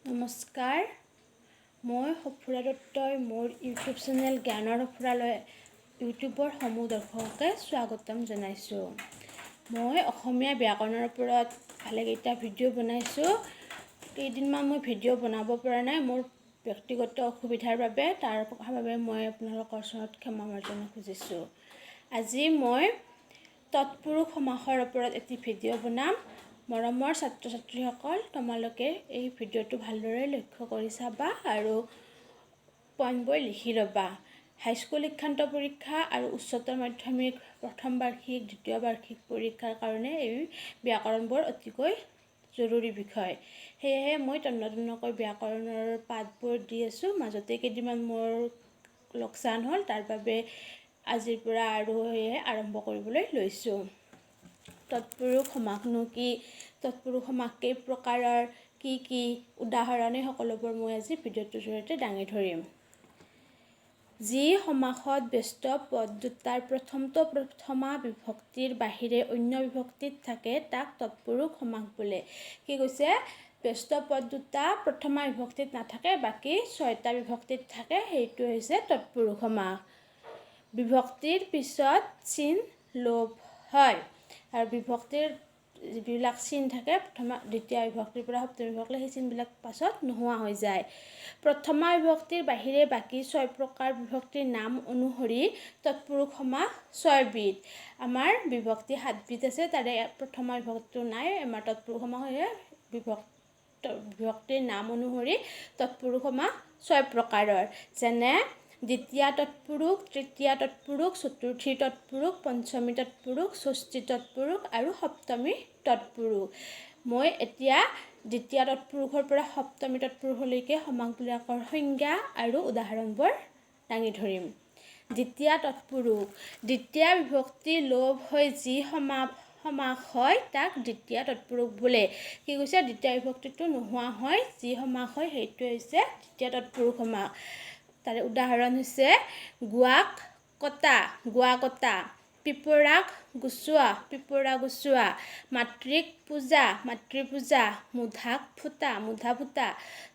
নমস্কাৰ, মই সফুৰা দত্তই মোৰ ইউটিউব চেনেল জ্ঞানৰ সফুৰালৈ ইউটিউবৰ সমূহ দৰ্শককে স্বাগতম জনাইছোঁ। মই অসমীয়া ব্যাকৰণৰ ওপৰত ভালেকেইটা ভিডিঅ' বনাইছোঁ। কেইদিনমান মই ভিডিঅ' বনাব পৰা নাই মোৰ ব্যক্তিগত অসুবিধাৰ বাবে। তাৰ বাবে মই আপোনালোকৰ ওচৰত ক্ষমা মাৰ্জনা খুজিছোঁ। আজি মই তৎপুৰুষ সমাসৰ ওপৰত এটি ভিডিঅ' বনাম। মৰমৰ ছাত্ৰ ছাত্ৰীসকল, তোমালোকে এই ভিডিঅ'টো ভালদৰে লক্ষ্য কৰি চাবা আৰু পইণ্টবোৰ লিখি ল'বা। হাইস্কুল শিক্ষান্ত পৰীক্ষা আৰু উচ্চতৰ মাধ্যমিক প্ৰথম বাৰ্ষিক, দ্বিতীয় বাৰ্ষিক পৰীক্ষাৰ কাৰণে এই ব্যাকৰণবোৰ অতিকৈ জৰুৰী বিষয়। সেয়েহে মই তন্ন তন্নকৈ ব্যাকৰণৰ পাঠবোৰ দি আছোঁ। মাজতে কেইদিনমান মোৰ লোকচান হ'ল, তাৰ বাবে আজিৰ পৰা আৰু সেয়ে আৰম্ভ কৰিবলৈ লৈছোঁ। তৎপুৰুষ সমাসনো কি, তৎপুৰুষ সমাস কেই প্ৰকাৰৰ, কি কি উদাহৰণ, এই সকলোবোৰ মই আজি ভিডিঅ'টোৰ জৰিয়তে দাঙি ধৰিম। যি সমাসত ব্যস্ত পদ দুটাৰ প্ৰথমটো প্ৰথমা বিভক্তিৰ বাহিৰে অন্য বিভক্তিত থাকে, তাক তৎপুৰুষ সমাস বোলে। কি কৈছে? ব্যস্ত পদ দুটা প্ৰথমা বিভক্তিত নাথাকে, বাকী ছয়টা বিভক্তিত থাকে, সেইটো হৈছে তৎপুৰুষ সমাস। বিভক্তিৰ পিছত চিন লোপ হয় আৰু বিভক্তিৰ যিবিলাক চিন থাকে, প্ৰথমা, দ্বিতীয় বিভক্তিৰ পৰা সপ্তমী বিভক্তিলৈ, সেই চিনবিলাক পাছত নোহোৱা হৈ যায়। প্ৰথমা বিভক্তিৰ বাহিৰে বাকী ছয় প্ৰকাৰ বিভক্তিৰ নাম অনুসৰি তৎপুৰুষ সমাস ছয়বিধ। আমাৰ বিভক্তি সাতবিধ আছে, তাৰে প্ৰথমা বিভক্তিটো নাই। আমাৰ তৎপুৰুষ সমাস বিভক্তিৰ নাম অনুসৰি তৎপুৰুষ সমাস ছয় প্ৰকাৰৰ, যেনে দ্বিতীয়া তৎপুৰুষ, তৃতীয়া তৎপুৰুষ, চতুৰ্থী তৎপুৰুষ, পঞ্চমী তৎপুৰুষ, ষষ্ঠী তৎপুৰুষ আৰু সপ্তমী তৎপুৰুষ। মই এতিয়া দ্বিতীয়া তৎপুৰুষৰ পৰা সপ্তমী তৎপুৰুষলৈকে সমাসবিলাকৰ সংজ্ঞা আৰু উদাহৰণবোৰ দাঙি ধৰিম। দ্বিতীয়া তৎপুৰুষ: দ্বিতীয়া বিভক্তি লোপ হৈ যি সমাস হয়, তাক দ্বিতীয়া তৎপুৰুষ বোলে। কি কৈছে? দ্বিতীয় বিভক্তিটো নোহোৱা হয় যি সমাস হয়, সেইটোৱে হৈছে দ্বিতীয় তৎপুৰুষ সমাস। তাৰে উদাহৰণ হৈছে গুৱাক কটা, গুৱা কটা, পিপৰাক গুচোৱা, পিপৰা গুচোৱা, মাতৃক পূজা, মাতৃ পূজা, মুধাক ফুটা, মুধা ফুটা,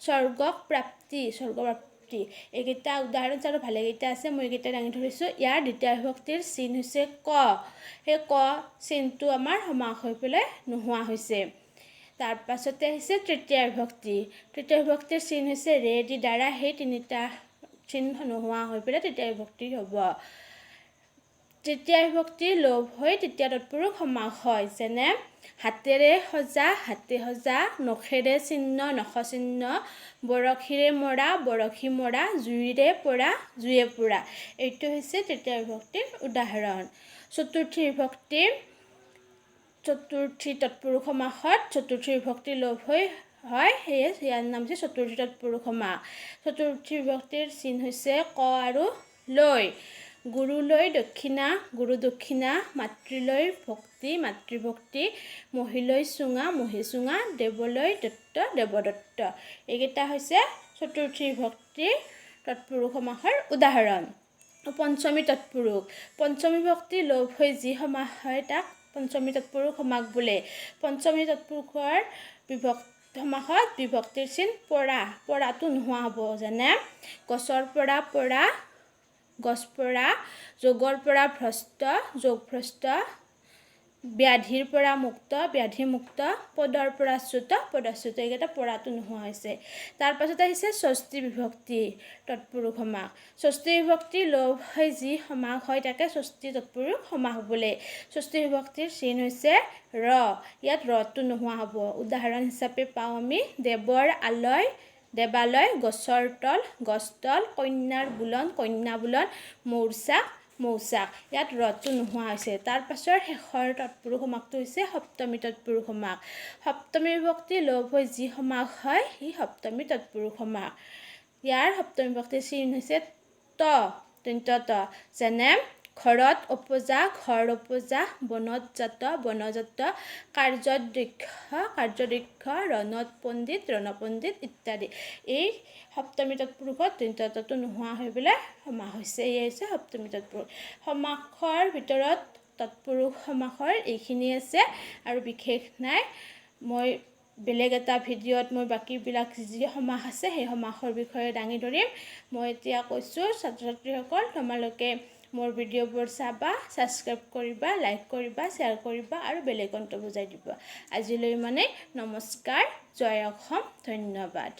স্বৰ্গক প্ৰাপ্তি, স্বৰ্গপ্ৰাপ্তি। এইকেইটা উদাহৰণ আৰু ভালেকেইটা আছে, মই এইকেইটা দাঙি ধৰিছোঁ। ইয়াৰ দ্বিতীয় বিভক্তিৰ চিন হৈছে ক। সেই ক চিনটো আমাৰ সমাস হৈ পেলাই নোহোৱা হৈছে। তাৰ পাছতে আহিছে তৃতীয় বিভক্তি। তৃতীয় বিভক্তিৰ চিন হৈছে ৰে দি দ্বাৰা। সেই তিনিটা চিন নোহোৱা হৈ পেলাই তৃতীয় বিভক্তি হ'ব। তৃতীয় বিভক্তি লোপ হৈ তৃতীয় তৎপুৰুষ সমাস হয়, যেনে হাতেৰে সজা, হাতে সজা, নখেৰে চিহ্ন, নখ চিহ্ন, বৰশীৰে মৰা, বৰশী মৰা, জুইৰে পোৰা, জুয়ে পোৰা। এইটো হৈছে তৃতীয় বিভক্তিৰ উদাহৰণ। চতুৰ্থী বিভক্তি: চতুৰ্থী তৎপুৰুষ সমাসত চতুৰ্থী বিভক্তি লোপ হৈ হয়, সেয়ে ইয়াৰ নাম হৈছে চতুৰ্থী তৎপুৰুষ সমাস। চতুৰ্থী বিভক্তিৰ চিন হৈছে ক আৰু লৈ। গুৰুলৈ দক্ষিণা, গুৰু দক্ষিণা, মাতৃলৈ ভক্তি, মাতৃভক্তি, মহীলৈ চুঙা, মহী চুঙা, দেৱলৈ দত্ত, দেৱদত্ত। এইকেইটা হৈছে চতুৰ্থী বিভক্তিৰ তৎপুৰুষ সমাসৰ উদাহৰণ। পঞ্চমী তৎপুৰুষ: পঞ্চমী বিভক্তি লোপ হৈ যি সমাস হয়, তাক পঞ্চমী তৎপুৰুষ সমাস বোলে। পঞ্চমী তৎপুৰুষৰ সমাসত বিভক্তিৰ চিন পৰা, পৰাটো নোহোৱা হ'ব, যেনে গছৰ পৰা পৰা, গছ পৰা, যোগৰ পৰা ভ্ৰষ্ট, যোগ ভ্ৰষ্ট, ব্যাধিৰ পৰা মুক্ত, ব্যাধি মুক্ত, পদৰ পৰা চ্যুত, পদচ্যুত। এইকেইটা পৰাটো নোহোৱা হৈছে। তাৰপাছত আহিছে ষষ্ঠী বিভক্তি তৎপুৰুষ সমাস। ষষ্ঠী বিভক্তি লোপ হৈ যি সমাস হয়, তাকে ষষ্ঠী তৎপুৰুষ সমাস বোলে। ষষ্ঠী বিভক্তিৰ চিন হৈছে ৰ। ইয়াত ৰটো নোহোৱা হ'ব। উদাহৰণ হিচাপে পাওঁ আমি দেৱৰ আলয়, দেৱালয়, গছৰ তল, গছতল, কন্যাৰ বোলন, কন্যা বোলন, মৌচাক, মৌচাক। ইয়াত ৰটো নোহোৱা হৈছে। তাৰ পাছৰ শেষৰ তৎপুৰুষ সমাসটো হৈছে সপ্তমী তৎপুৰুষ সমাস। সপ্তমী বিভক্তি লোপ হৈ যি সমাস হয়, সি সপ্তমী তৎপুৰুষ সমাস। ইয়াৰ সপ্তমী বিভক্তিৰ চিন হৈছে ত, দন্ত্য ত, যেনে ঘৰত ওপজা, ঘৰ ওপজা, বনত জাত, বনজাত, কাৰ্যত দক্ষ, কাৰ্যদক্ষ, ৰণত পণ্ডিত, ৰণপণ্ডিত ইত্যাদি। এই সপ্তমী তৎপুৰুষত দন্ত্য তটো নোহোৱা হৈ পেলাই সমাস হৈছে। এয়ে হৈছে সপ্তমী তৎপুৰুষ সমাসৰ ভিতৰত তৎপুৰুষ সমাসৰ এইখিনি আছে আৰু বিশেষ নাই। মই বেলেগ এটা ভিডিঅ'ত মই বাকীবিলাক যি সমাস আছে, সেই সমাসৰ বিষয়ে দাঙি ধৰিম। মই এতিয়া কৈছোঁ, ছাত্ৰ ছাত্ৰীসকল, তোমালোকে মোৰ ভিডিঅ'বোৰ চাবা, ছাবস্ক্ৰাইব কৰিবা, লাইক কৰিবা, শ্বেয়াৰ কৰিবা আৰু বেল আইকনটো বজাই দিবা। আজিলৈ মানে নমস্কাৰ, জয় অসম, ধন্যবাদ।